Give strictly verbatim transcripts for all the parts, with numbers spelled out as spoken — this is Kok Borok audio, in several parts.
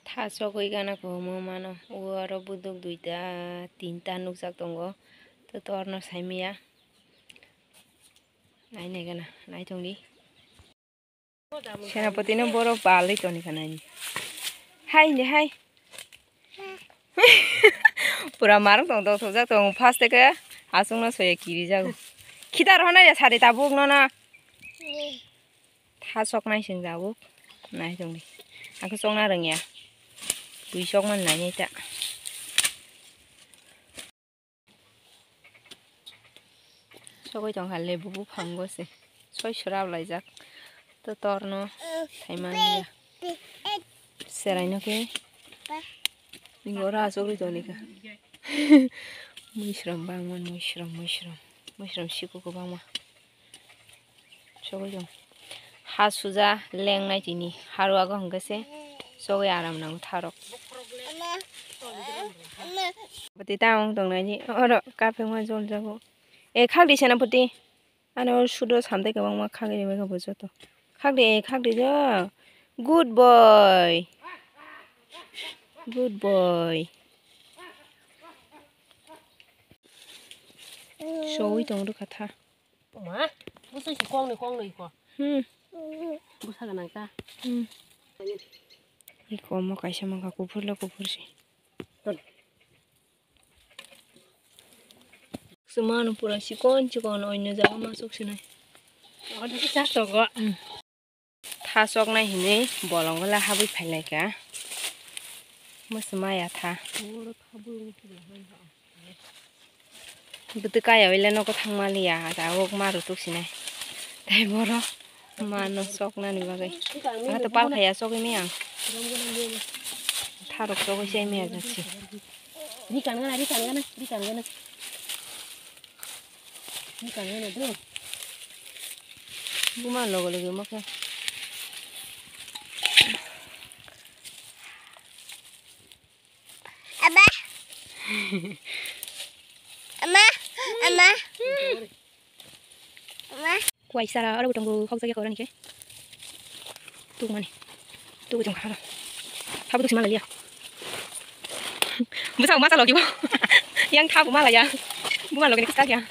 Tha chogwi gana kwbangma mano. O aro buduk duita, tinta nukjak tongo. To torno saimaya. Nainai gana, naitongdi. Senapati no borok balwi toni kha naini. Hai ni hai. Pura marwng tong tong thokjak tong first ke aswk no soya kiri jago. Khita rohna ya sari tabuk no na. Tha sok nai sing tabuk. Naitongdi. Ako chokna rwngya. Bui chokmani nainai ta. Sogwi tongkha lebu buphango se. Soi sora laijak. To torno thaimani ya. Seraino khe. Ningo ora sogwi tongni kha. Muisrom bangmani muisrom, muisrom. Muisrom siko kwbangma. Sogwi tong. Ha suja lengnai tini. Haru ago hwnkhe se sogwi aram nango tharok. Bati ta wng tongnai ni oro kaphengma jol jago. E khakdi Senapati. Ano sudo samtai kwbangma khagwi rimai kha bo joto. Khakdi, e khakdi jo. Good boy. Good boy. Sogwi tong rwkha tha. Ma, bwswk se kong ni kong ni ko. Hmm. Bwsa gwnang ta. Hmm. Iko mo kaisa mangkha kuphur le kuphur se. Sumano pura chikon chikon oino jaga masuk sinai. Odo kisa sogo. Hmm. Tha choknai hinwi bolongo le habwi phailaikha. Mwswmaya tha. Bwtwi kaya wile nogo thangmaliya, tabuk ma rwtuk sinai. Tei borok mano choknani bagwi. Hato pal khaya chogwi maya ang. Tharok chogwi chai maya jakse. Ri kan gana, ri kan gana, ri kan gana. Ri kan gana do. Buma logo logo mo khe. Ama. Ama. Ama. Ama. Kuai sara aro butong bu hok jagya korani ke. Tuk mani. Tuk jong khara. Thabu tuk sima laliya. Busa uma salo kibo. Yang thabu malaya. Buma logo ni kista kya.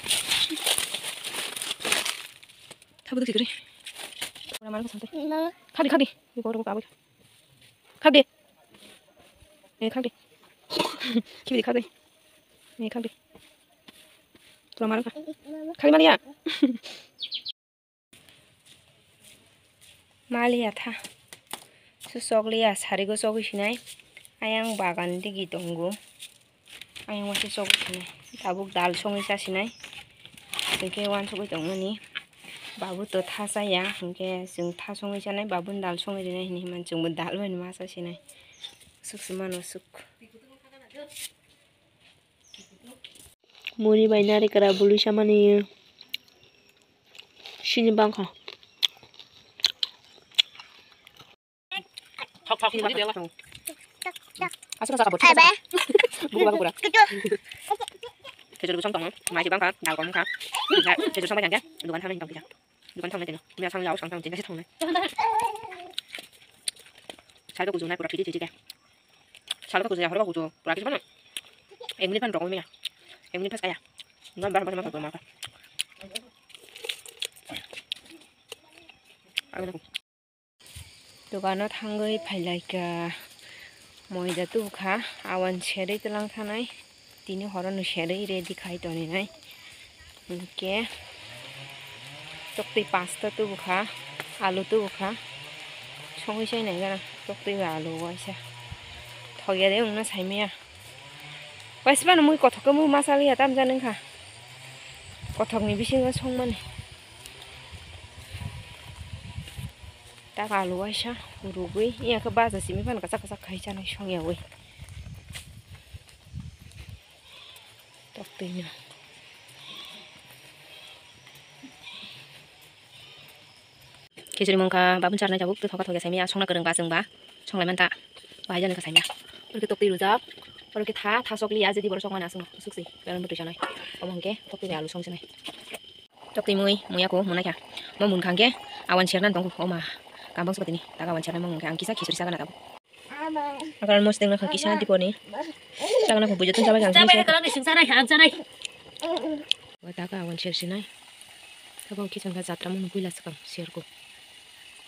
Thabu tuk sikri. Ora mara ko sante. Khadi khadi. Ni boro ko kaboi. Khak de. Eh, khak de. Khibi khak de. Eh, khak de. Tura mara kha. Khali maliya. Maliya tha. Su chokliya, sarigo chogwi sinai. Ayang bagan digi tongo. Ayang waisa chogwi sinai. Tabuk dal songwi chasinai. Hwnkhe wansugwi tongmani. Babu to tha chaya, hwnkhe chwng tha songwi chanai, babuni dal songwi rinai hinwi himani chwngbo dal bai ma chasinai. Swk se mano swk. Muri bai narikra bului samani sini bangkha. Thok thok thok thok. Aswk saka bo. Buku babu pura. Khejur busong tongo, mai si bangkha, dal kom kha. Khejur song bai kha, dukan thang nai tong kha. Dukan thang nai tong. Mia sang lao sang sang jinga si thong nai. Sal ko kuju nai pura thidi thidi kha. Sal ko kuju ya, hor ko kuju. Pura kisi bana. Ek minute phan rokol mia. Ek minute phas kaya. Ngon bar bar ma ko ma. Ang ko. Dogano thangwi phailaikha, moida tubukha, awan serwi twlang thanai, tini horono serwi ready khai toninai. Hinkhe toktwi pasta tubukha, alu tubukha, songwi sai nai gana toktwi bai alu waisa. Thokya de wngno saimaya. Waisa phano mui kothok khe mui ma chaliya tamjani wngkha. Kothokni bisingo songmani. Tak alu waisa rugwi, iya khe baja simi phano kwchak kwchak khai chanai songyawi. Toktwino. Khichuri mungkha, babun charnai tabuk, twi thoka thoka saimaya, songna kwrwng ba chwngba, songlai manta, bahai jani kha saimaya. Oro khe toktwi rwjak, oro khe tha, tha sokliya, jodi borok sokmani aswk, aswk se, belon bwtwi chanai. Omo hwnkhe toktwi bai alu song sinai. Toktwi mui, muya ko, munai kha. Mo mun kha hwnkhe, awan sernani tongo, oma, kambang sukatini, tak awan sernai mo hwnkhe, ang kisa khichuri sagana tabuk. Agar mosdeng na kha kisa diponi. Chakna kho bujo tun chabai kang. Chabai kang sing charai ang charai. Wa ta ka wan share sinai. Tabang kitchen ka jatra mun buila sakang share ko.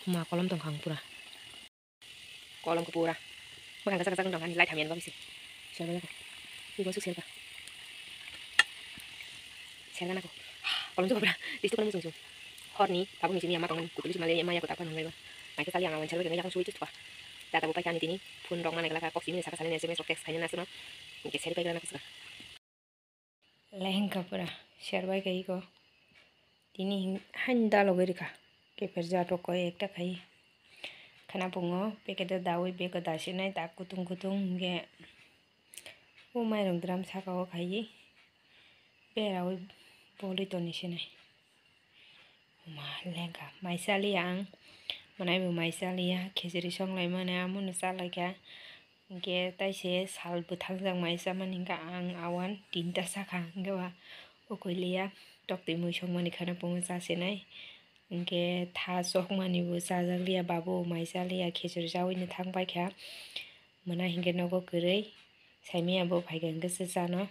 Ma kolom tong khang pura. Kolom ko pura. Bakang kasa kasa tong ani light hamian bang si. Share ba ko. Ibo su share ka. Share ka na ko. Kolom tu pura. Listu kolom sung sung. Horni tabung ni sini ama tong kutuli sumale ama ya ko ta pa nang ba. Mai ka sali ang awan share ka yang sui tu pa. Data bo pa kani tini. Phone rok mana kala ka kok simi saka sali S M S rok text khaina na sima. Ke share bai ka na kusa. Lehengkha pura serbai kai ko. Tini hin-, hain dalogwi rikha. Keper ja rok koi ekta khai. Khana pungo packet o dawi bego dasinai tak kutung kutung hingke. O mairok drum saka o khai. Berawi bolwi toni sinai. Ma lengkha, mai chaliya ang, mwnai bo mai chaliya, khichiri songlaimani amono chalaikha, hinkhe taise sal bwthangjak mai chamani hinkhe ang awan tinta sakha, hinkhe ba ukwiliya toktwi mui songmani kheno pungo chasinai, hinkhe tha chokmani bo chajakliya, babu bo mai chaliya, khichiri chawi no thangpaikha, mwnai hinkhe nogo kwrwi, saimanya bo phaikha hinkhe se chano.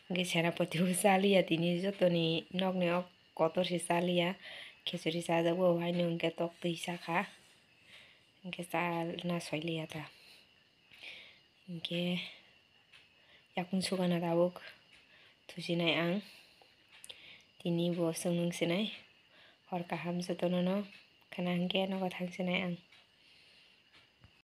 Hingke senapati bo chaliya tini jotoni nokni o kotor se chaliya, khichiri chajak bo haino hingke toktwi chakha, hingke chana soiliya ta. Hingke yakung sugana tabuk thusinai ang, tini bo chwng nung sinai, hor kaham jotono no khana hingke nogo thang sinai ang.